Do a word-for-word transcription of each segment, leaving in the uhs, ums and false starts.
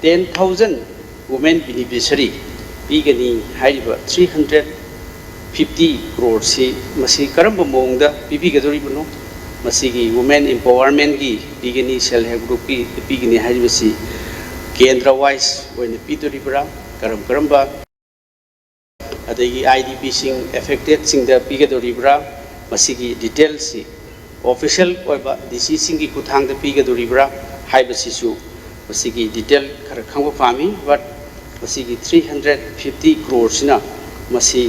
ten thousand women beneficiary ꯄꯤꯒꯅꯤ ꯍꯥꯏꯔꯤꯕ three hundred fifty crore ꯁꯤ ꯃꯁꯤ ꯀꯔꯝꯕ ꯃꯑꯣꯡꯗ ꯄꯤꯕꯤꯒꯗꯧꯔꯤꯕꯅꯣ? ꯃꯁꯤꯒꯤ women empowerment ꯀꯤ ꯄꯤꯒꯅꯤ, self help group ꯀꯤ ꯄꯤꯒꯅꯤ ꯍꯥꯏꯔꯤꯕꯁꯤ ꯀꯦꯟꯗ꯭ꯔ wise ꯑꯣꯏꯅ ꯄꯤꯗꯣꯔꯤꯕ꯭ꯔꯥ? ꯀꯔꯝ ꯀꯔꯝꯕ, ꯑꯗꯒꯤ I D P ꯁꯤꯡ affected ꯁꯤꯡꯗ ꯄꯤꯒꯗꯧꯔꯤꯕ꯭ꯔꯥ? ꯃꯁꯤꯒꯤ detail ꯁꯤ official ꯑꯣꯏꯕ D C ꯁꯤꯡꯒꯤ ꯈꯨꯠꯊꯥꯡꯗ ꯄꯤꯒꯗꯧꯔꯤꯕ꯭ꯔꯥ ꯍꯥꯏꯕꯁꯤꯁꯨ ꯃꯁꯤꯒꯤ detail ꯈꯔ ꯈꯪꯕ ꯄꯥꯝꯃꯤ꯫ But ꯃꯁꯤꯒꯤ three hundred fifty crore ꯁꯤꯅ ꯃꯁꯤ,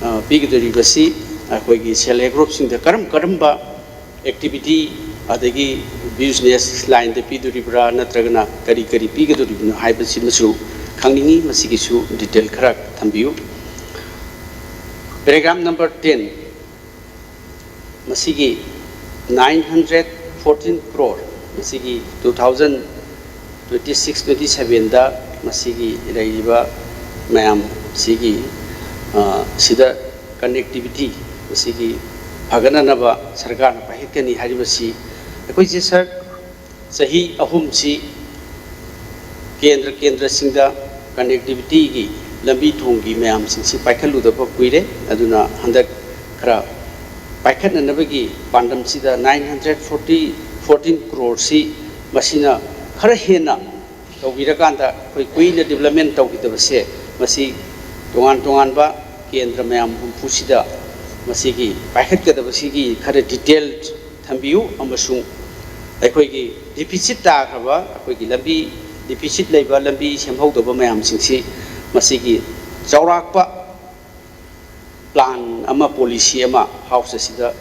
ꯑ, ꯄꯤꯒꯗꯧꯔꯤꯕꯁꯤ ꯑꯩꯈꯣꯏꯒꯤ self help group ꯁꯤꯡꯗ ꯀꯔꯝ ꯀꯔꯝꯕ activity ꯑꯗꯒꯤ business line ꯗ ꯄꯤꯗꯣꯔꯤꯕ꯭ꯔꯥ, ꯅꯠꯇ꯭ꯔꯒꯅ ꯀꯔꯤ ꯀꯔꯤ ꯄꯤꯒꯗꯧꯔꯤꯕꯅꯣ ꯍꯥꯏꯕꯁꯤꯃꯁꯨ ꯈꯪꯅꯤꯡꯏ꯫ ꯃꯁꯤꯒꯤꯁꯨ detail ꯈꯔ ꯊꯝꯕꯤꯌꯨ꯫ Paragraph number ten, ꯃꯁꯤꯒꯤ nine hundred fourteen crore, ꯃꯁꯤꯒꯤ two thousand twenty six twenty seven ꯗ ꯃꯁꯤꯒꯤ ꯂꯩꯔꯤꯕ ꯃꯌꯥꯝꯁꯤꯒꯤ, ꯑ, ꯁꯤꯗ connectivity ꯃꯁꯤꯒꯤ ꯐꯒꯠꯅꯅꯕ ꯁꯔꯀꯥꯔꯅ ꯄꯥꯏꯈꯠꯀꯅꯤ ꯍꯥꯏꯔꯤꯕꯁꯤ ꯑꯩꯈꯣꯏꯁꯦ, ꯁꯥꯔ, ꯆꯍꯤ ꯑꯍꯨꯝꯁꯤ ꯀꯦꯟꯗ꯭ꯔ ꯀꯦꯟꯗ꯭ꯔꯁꯤꯡꯗ connectivity ꯒꯤ ꯂꯝꯕꯤ ꯊꯣꯡꯒꯤ ꯃꯌꯥꯝꯁꯤꯡꯁꯤ ꯄꯥꯏꯈꯠꯂꯨꯗꯕ ꯀꯨꯏꯔꯦ꯫ ꯑꯗꯨꯅ ꯍꯟꯗꯛ ꯈꯔ ꯄꯥꯏꯈꯠꯅꯅꯕꯒꯤ ꯄꯥꯟꯗꯝꯁꯤꯗ nine hundred forty, fourteen crore ꯁꯤ ꯃꯁꯤꯅ ꯈꯔ ꯍꯦꯟꯅ ꯇꯧꯕꯤꯔꯀꯥꯟꯗ ꯑꯩꯈꯣꯏ ꯀꯨꯏꯅ development ꯇꯧꯈꯤꯗꯕꯁꯦ, ꯃꯁꯤ ꯇꯣꯉꯥꯟ ꯇꯣꯉꯥꯟꯕ ꯀꯦꯟꯗ꯭ꯔ ꯃꯌꯥꯝ ꯍꯨꯝꯐꯨꯁꯤꯗ ꯃꯁꯤꯒꯤ ꯄꯥꯏꯈꯠꯀꯗꯕꯁꯤꯒꯤ ꯈꯔ detail ꯊꯝꯕꯤꯌꯨ, ꯑꯃꯁꯨꯡ ꯑꯩꯈꯣꯏꯒꯤ deficit ꯇꯥꯈ꯭ꯔꯕ, ꯑꯩꯈꯣꯏꯒꯤ ꯂꯝꯕꯤ deficit ꯂꯩꯕ, ꯂꯝꯕꯤ ꯁꯦꯝꯍꯧꯗꯕ ꯃꯌꯥꯝꯁꯤꯡꯁꯤ ꯃꯁꯤꯒꯤ ꯆꯥꯎꯔꯥꯛꯄ plan ꯑꯃ, policy ꯑꯃ House ꯑꯁꯤꯗ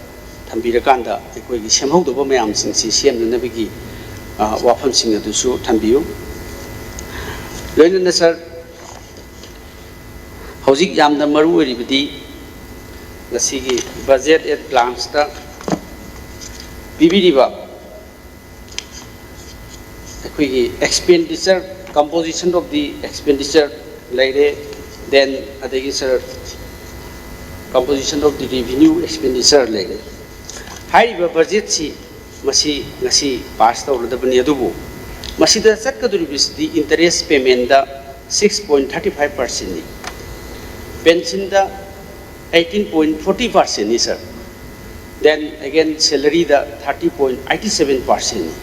ꯊꯝꯕꯤꯔꯀꯥꯟꯗ ꯑꯩꯈꯣꯏꯒꯤ ꯁꯦꯝꯍꯧꯗꯕ ꯃꯌꯥꯝꯁꯤꯡꯁꯤ ꯁꯦꯝꯅꯅꯕꯒꯤ, ꯑ, ꯋꯥꯐꯝꯁꯤꯡ ꯑꯗꯨꯁꯨ ꯊꯝꯕꯤꯌꯨ꯫ ꯂꯣꯏꯅꯅ, ꯁꯥꯔ, ꯍꯧꯖꯤꯛ ꯌꯥꯝꯅ ꯃꯔꯨ ꯑꯣꯏꯔꯤꯕꯗꯤ ꯉꯁꯤꯒꯤ budget at glance ꯇ ꯄꯤꯕꯤꯔꯤꯕ ꯑꯩꯈꯣꯏꯒꯤ expenditure, composition of the expenditure ꯂꯩꯔꯦ, then ꯑꯗꯒꯤ, ꯁꯥꯔ, composition of the revenue expenditure ꯂꯩꯔꯦ꯫ ꯍꯥꯏꯔꯤꯕ budget ꯁꯤ ꯃꯁꯤ ꯉꯁꯤ pass ꯇꯧꯔꯗꯕꯅꯤ, ꯑꯗꯨꯕꯨ ꯃꯁꯤꯗ ꯆꯠꯀꯗꯧꯔꯤꯕꯁꯤꯗꯤ interest payment ꯗ six point thirty five percent ꯅꯤ, pension ꯗ eighteen point forty percent ꯅꯤ, sir. Then again, salary ꯗ thirty point eighty seven percent ꯅꯤ꯫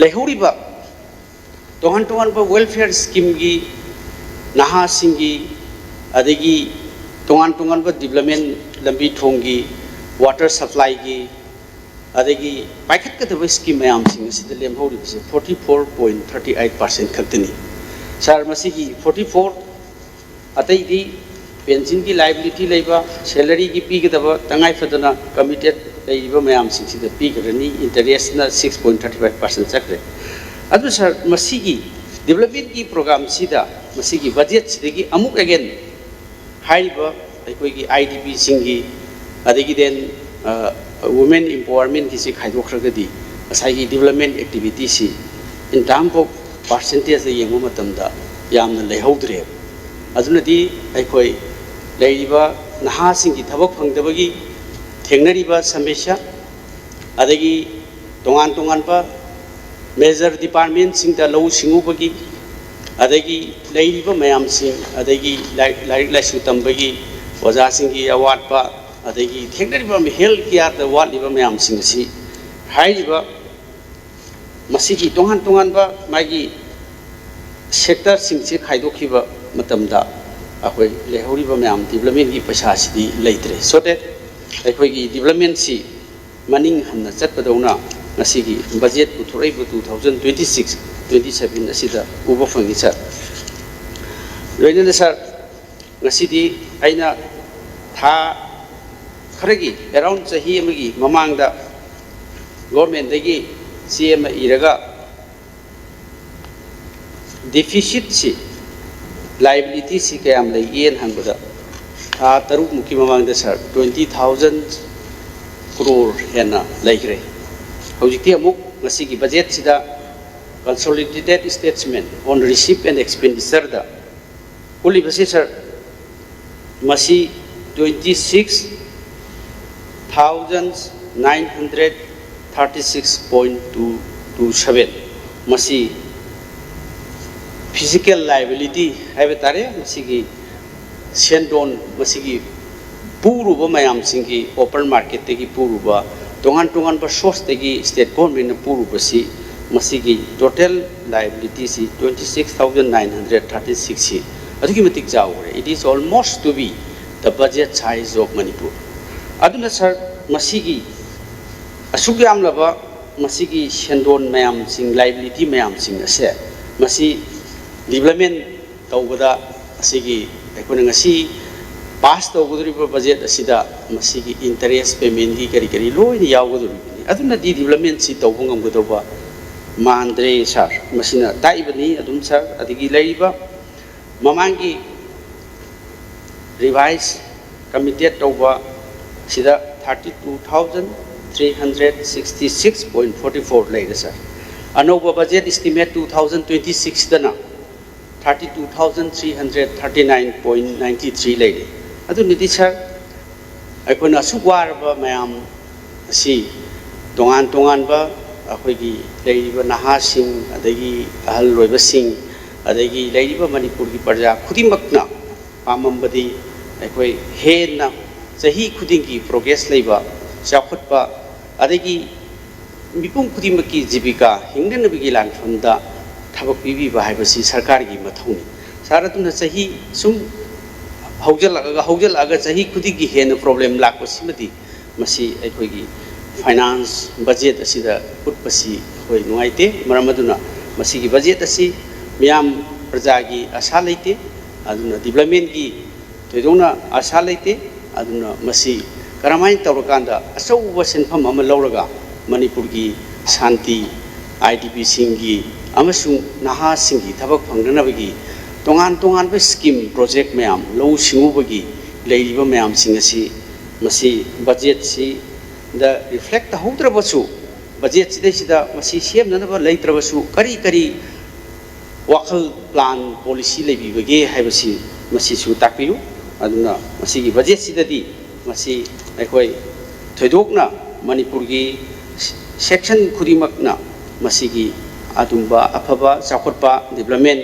ꯂꯩꯍꯧꯔꯤꯕ ꯇꯣꯉꯥꯟ ꯇꯣꯉꯥꯟꯕ welfare scheme ꯒꯤ, ꯅꯍꯥꯁꯤꯡꯒꯤ, ꯑꯗꯒꯤ ꯇꯣꯉꯥꯟ ꯇꯣꯉꯥꯟꯕ development, ꯂꯝꯕꯤ ꯊꯣꯡꯒꯤ, water supply ꯒꯤ, ꯑꯗꯒꯤ ꯄꯥꯏꯈꯠꯀꯗꯕ scheme ꯃꯌꯥꯝꯁꯤꯡ ꯑꯁꯤꯗ ꯂꯦꯝꯍꯧꯔꯤꯕꯁꯦ forty four point thirty eight percent ꯈꯛꯇꯅꯤ꯫ Sir, ꯃꯁꯤꯒꯤ forty four, ꯑꯇꯩꯗꯤ pension ꯒꯤ liability ꯂꯩꯕ, salary ꯒꯤ ꯄꯤꯒꯗꯕ, ꯇꯉꯥꯏ ꯐꯗꯅ committed ꯂꯩꯔꯤꯕ ꯃꯌꯥꯝꯁꯤꯡꯁꯤꯗ ꯄꯤꯈ꯭ꯔꯅꯤ꯫ Interest ꯅ six point thirty five percent ꯆꯠꯈ꯭ꯔꯦ꯫ ꯑꯗꯨ sir, ꯃꯁꯤꯒꯤ development ꯀꯤ program ꯁꯤꯗ, ꯃꯁꯤꯒꯤ budget ꯁꯤꯗꯒꯤ ꯑꯃꯨꯛ again ꯍꯥꯏꯔꯤꯕ ꯑꯩꯈꯣꯏꯒꯤ I D P ꯁꯤꯡꯒꯤ, ꯑꯗꯒꯤ then, ꯑ, women empowerment ꯀꯤꯁꯤ ꯈꯥꯏꯗꯣꯛꯈ꯭ꯔꯒꯗꯤ ꯉꯁꯥꯏꯒꯤ development activity ꯁꯤ in term of percentage ꯗ ꯌꯦꯡꯕ ꯃꯇꯝꯗ ꯌꯥꯝꯅ ꯂꯩꯍꯧꯗ꯭ꯔꯦꯕ꯫ ꯑꯗꯨꯅꯗꯤ ꯑꯩꯈꯣꯏ ꯂꯩꯔꯤꯕ ꯅꯍꯥꯁꯤꯡꯒꯤ ꯊꯕꯛ ꯐꯪꯗꯕꯒꯤ ꯊꯦꯡꯅꯔꯤꯕ ꯁꯃꯁ꯭ꯌꯥ, ꯑꯗꯒꯤ ꯇꯣꯉꯥꯟ ꯇꯣꯉꯥꯟꯕ major department ꯁꯤꯡꯗ ꯂꯧꯎ ꯁꯤꯡꯎꯕꯒꯤ, ꯑꯗꯒꯤ ꯂꯩꯔꯤꯕ ꯃꯌꯥꯝꯁꯤꯡ, ꯑꯗꯒꯤ ꯂꯥꯏꯔꯤꯛ, ꯂꯥꯏꯔꯤꯛ ꯂꯥꯏꯁꯨ ꯇꯝꯕꯒꯤ ꯑꯣꯖꯥꯁꯤꯡꯒꯤ ꯑꯋꯥꯠꯄ, ꯑꯗꯒꯤ ꯊꯦꯡꯅꯔꯤꯕ health care ꯗ ꯋꯥꯠꯂꯤꯕ ꯃꯌꯥꯝꯁꯤꯡ ꯑꯁꯤ ꯍꯥꯏꯔꯤꯕ ꯃꯁꯤꯒꯤ ꯇꯣꯉꯥꯟ ꯇꯣꯉꯥꯟꯕ ꯃꯥꯒꯤ sector ꯁꯤꯡꯁꯤ ꯈꯥꯏꯗꯣꯛꯈꯤꯕ ꯃꯇꯝꯗ ꯑꯩꯈꯣꯏ ꯂꯩꯍꯧꯔꯤꯕ ꯃꯌꯥꯝ development ꯀꯤ ꯄꯩꯁꯥꯁꯤꯗꯤ ꯂꯩꯇ꯭ꯔꯦ꯫ So that ꯑꯩꯈꯣꯏꯒꯤ development ꯁꯤ ꯃꯅꯤꯡ ꯍꯟꯅ ꯆꯠꯄꯗꯧꯅ ꯉꯁꯤꯒꯤ budget ꯄꯨꯊꯣꯔꯛꯏꯕ two thousand twenty six twenty seven ꯑꯁꯤꯗ ꯎꯕ ꯐꯪꯉꯤ, sir꯫ ꯂꯣꯏꯅꯅ sir, ꯉꯁꯤꯗꯤ ꯑꯩꯅ ꯊꯥ ꯈꯔꯒꯤ, around ꯆꯍꯤ ꯑꯃꯒꯤ ꯃꯃꯥꯡꯗ government ꯇꯒꯤ ꯆꯦ ꯑꯃ ꯏꯔꯒ deficit ꯁꯤ, liability ꯁꯤ ꯀꯌꯥꯝ ꯂꯩꯒꯦꯅ ꯍꯪꯕꯗ, ꯊꯥ ꯇꯔꯨꯛꯃꯨꯛꯀꯤ ꯃꯃꯥꯡꯗ sir, twenty thousand crore ꯍꯦꯟꯅ ꯂꯩꯈ꯭ꯔꯦ꯫ ꯍꯧꯖꯤꯛꯇꯤ ꯑꯃꯨꯛ ꯉꯁꯤꯒꯤ budget ꯁꯤꯗ consolidated statement on receipt and expenditure the ꯎꯠꯂꯤꯕꯁꯤ sir, ꯃꯁꯤ twenty six thousand nine hundred thirty six point two two seven꯫ ꯃꯁꯤ physical liability ꯍꯥꯏꯕ ꯇꯥꯔꯦ, ꯃꯁꯤꯒꯤ ꯁꯦꯟꯗꯣꯟ, ꯃꯁꯤꯒꯤ ꯄꯨꯔꯨꯕ ꯃꯌꯥꯝꯁꯤꯡꯒꯤ, open marketꯇꯒꯤ ꯄꯨꯔꯨꯕ, ꯇꯣꯉꯥꯟ ꯇꯣꯉꯥꯟꯕ sourceꯇꯒꯤ state governmentꯅ ꯄꯨꯔꯨꯕꯁꯤ, ꯃꯁꯤꯒꯤ total liabilityꯁꯤ twenty six thousand nine hundred thirty sixꯁꯤ ꯑꯗꯨꯛꯀꯤ ꯃꯇꯤꯛ ꯆꯥꯎꯈ꯭ꯔꯦ꯫ It is almost to be the budget size of Manipur. ꯑꯗꯨꯅ sir, ꯃꯁꯤꯒꯤ ꯑꯁꯨꯛ ꯌꯥꯝꯂꯕ ꯃꯁꯤꯒꯤ ꯁꯦꯟꯗꯣꯟ ꯃꯌꯥꯝꯁꯤꯡ, liability ꯃꯌꯥꯝꯁꯤꯡ ꯑꯁꯦ, ꯃꯁꯤ development ꯇꯧꯕꯗ ꯑꯁꯤꯒꯤ ꯑꯩꯈꯣꯏꯅ ꯉꯁꯤ pass ꯇꯧꯒꯗꯧꯔꯤꯕ budget ꯑꯁꯤꯗ ꯃꯁꯤꯒꯤ interest paymentꯀꯤ ꯀꯔꯤ ꯀꯔꯤ ꯂꯣꯏꯅ ꯌꯥꯎꯒꯗꯧꯔꯤꯕꯅꯤ꯫ ꯑꯗꯨꯅꯗꯤ developmentꯁꯤ ꯇꯧꯕ ꯉꯝꯒꯗꯧꯕ ꯃꯥꯟꯗ꯭ꯔꯦ sir꯫ ꯃꯁꯤꯅ ꯇꯥꯛꯏꯕꯅꯤ ꯑꯗꯨꯝ sir꯫ ꯑꯗꯒꯤ ꯂꯩꯔꯤꯕ ꯃꯃꯥꯡꯒꯤ revise committed ꯇꯧꯕ ꯁꯤꯗ thirty two thousand three hundred sixty six point forty four ꯂꯩꯔꯦ sir꯫ ꯑꯅꯧꯕ budget estimate two thousand twenty sixꯇꯅ thirty two thousand three hundred thirty nine point ninety three ꯂꯩꯔꯦ꯫ ꯑꯗꯨꯅꯗꯤ sir, ꯑꯩꯈꯣꯏꯅ ꯑꯁꯨꯛ ꯋꯥꯔꯕ ꯃꯌꯥꯝ ꯑꯁꯤ ꯇꯣꯉꯥꯟ ꯇꯣꯉꯥꯟꯕ ꯑꯩꯈꯣꯏꯒꯤ ꯂꯩꯔꯤꯕ ꯅꯍꯥꯁꯤꯡ, ꯑꯗꯒꯤ ꯑꯍꯜ ꯑꯣꯏꯕꯁꯤꯡ, ꯑꯗꯒꯤ ꯂꯩꯔꯤꯕ ꯃꯅꯤꯄꯨꯔꯒꯤ ꯄ꯭ꯔꯖꯥ ꯈꯨꯗꯤꯡꯃꯛꯅ ꯄꯥꯝꯃꯝꯕꯗꯤ ꯑꯩꯈꯣꯏ ꯍꯦꯟꯅ ꯆꯍꯤ ꯈꯨꯗꯤꯡꯒꯤ progress ꯂꯩꯕ, ꯆꯥꯎꯈꯠꯄ, ꯑꯗꯒꯤ ꯃꯤꯄꯨꯝ ꯈꯨꯗꯤꯡꯃꯛꯀꯤ ꯖꯤꯕꯤꯀꯥ ꯍꯤꯡꯅꯅꯕꯒꯤ ꯂꯥꯟꯐꯝꯗ ꯊꯕꯛ ꯄꯤꯕꯤꯕ ꯍꯥꯏꯕꯁꯤ ꯁꯔꯀꯥꯔꯒꯤ ꯃꯊꯧꯅꯤ꯫ Sir, ꯑꯗꯨꯅ ꯆꯍꯤ ꯁꯨꯝ ꯍꯧꯖꯤꯜꯂꯛꯑꯒ, ꯍꯧꯖꯤꯜꯂꯛꯑꯒ ꯆꯍꯤ ꯈꯨꯗꯤꯡꯒꯤ ꯍꯦꯟꯅ problem ꯂꯥꯛꯄꯁꯤꯃꯗꯤ ꯃꯁꯤ ꯑꯩꯈꯣꯏꯒꯤ finance budget ꯑꯁꯤꯗ ꯎꯠꯄꯁꯤ ꯑꯩꯈꯣꯏ ꯅꯨꯡꯉꯥꯏꯇꯦ꯫ ꯃꯔꯝ ꯑꯗꯨꯅ ꯃꯁꯤꯒꯤ budget ꯑꯁꯤ ꯃꯤꯌꯥꯝ ꯄ꯭ꯔꯖꯥꯒꯤ ꯑꯁꯥ ꯂꯩꯇꯦ, ꯑꯗꯨꯅ developmentꯀꯤ ꯊꯣꯏꯗꯣꯛꯅ ꯑꯁꯥ ꯂꯩꯇꯦ꯫ ꯑꯗꯨꯅ ꯃꯁꯤ ꯀꯔꯝꯍꯥꯏꯅ ꯇꯧꯔꯀꯥꯟꯗ ꯑꯆꯧꯕ ꯁꯦꯟꯐꯝ ꯑꯃ ꯂꯧꯔꯒ ꯃꯅꯤꯄꯨꯔꯒꯤ ꯁꯥꯟꯇꯤ, IDPꯁꯤꯡꯒꯤ ꯑꯃꯁꯨꯡ ꯅꯍꯥꯁꯤꯡꯒꯤ ꯊꯕꯛ ꯐꯪꯅꯅꯕꯒꯤ ꯇꯣꯉꯥꯟ ꯇꯣꯉꯥꯟꯕ scheme, project ꯃꯌꯥꯝ, ꯂꯧꯎ ꯁꯤꯡꯎꯕꯒꯤ ꯂꯩꯔꯤꯕ ꯃꯌꯥꯝꯁꯤꯡ ꯑꯁꯤ ꯃꯁꯤ budgetꯁꯤꯗ reflect ꯇꯧꯍꯧꯗ꯭ꯔꯕꯁꯨ, budgetꯁꯤꯗꯩꯁꯤꯗ ꯃꯁꯤ ꯁꯦꯝꯅꯅꯕ ꯂꯩꯇ꯭ꯔꯕꯁꯨ, ꯀꯔꯤ ꯀꯔꯤ ꯋꯥꯈꯜ, plan, policy ꯂꯩꯕꯤꯕꯒꯦ ꯍꯥꯏꯕꯁꯤ ꯃꯁꯤꯁꯨ ꯇꯥꯛꯄꯤꯌꯨ꯫ ꯑꯗꯨꯅ ꯃꯁꯤꯒꯤ budgetꯁꯤꯗꯗꯤ ꯃꯁꯤ ꯑꯩꯈꯣꯏ ꯊꯣꯏꯗꯣꯛꯅ ꯃꯅꯤꯄꯨꯔꯒꯤ section ꯈꯨꯗꯤꯡꯃꯛꯅ ꯃꯁꯤꯒꯤ ꯑꯗꯨꯝꯕ ꯑꯐꯕ ꯆꯥꯎꯈꯠꯄ, development,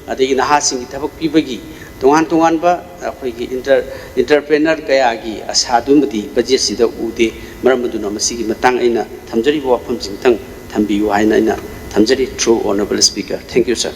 ꯑꯗꯒꯤ ꯅꯍꯥꯁꯤꯡꯒꯤ ꯊꯕꯛ ꯄꯤꯕꯒꯤ ꯇꯣꯉꯥꯟ ꯇꯣꯉꯥꯟꯕ ꯑꯩꯈꯣꯏꯒꯤ inter entrepreneur ꯀꯌꯥꯒꯤ ꯑꯁꯥꯗꯨꯃꯗꯤ budgetꯁꯤꯗ ꯎꯗꯦ꯫ ꯃꯔꯝ ꯑꯗꯨꯅ ꯃꯁꯤꯒꯤ ꯃꯇꯥꯡ ꯑꯩꯅ ꯊꯝꯖꯔꯤꯕ ꯋꯥꯐꯝꯁꯤꯡꯇꯪ ꯊꯝꯕꯤꯌꯨ ꯍꯥꯏꯅ ꯑꯩꯅ ꯊꯝꯖꯔꯤ, through honourable speaker. Thank you, sir.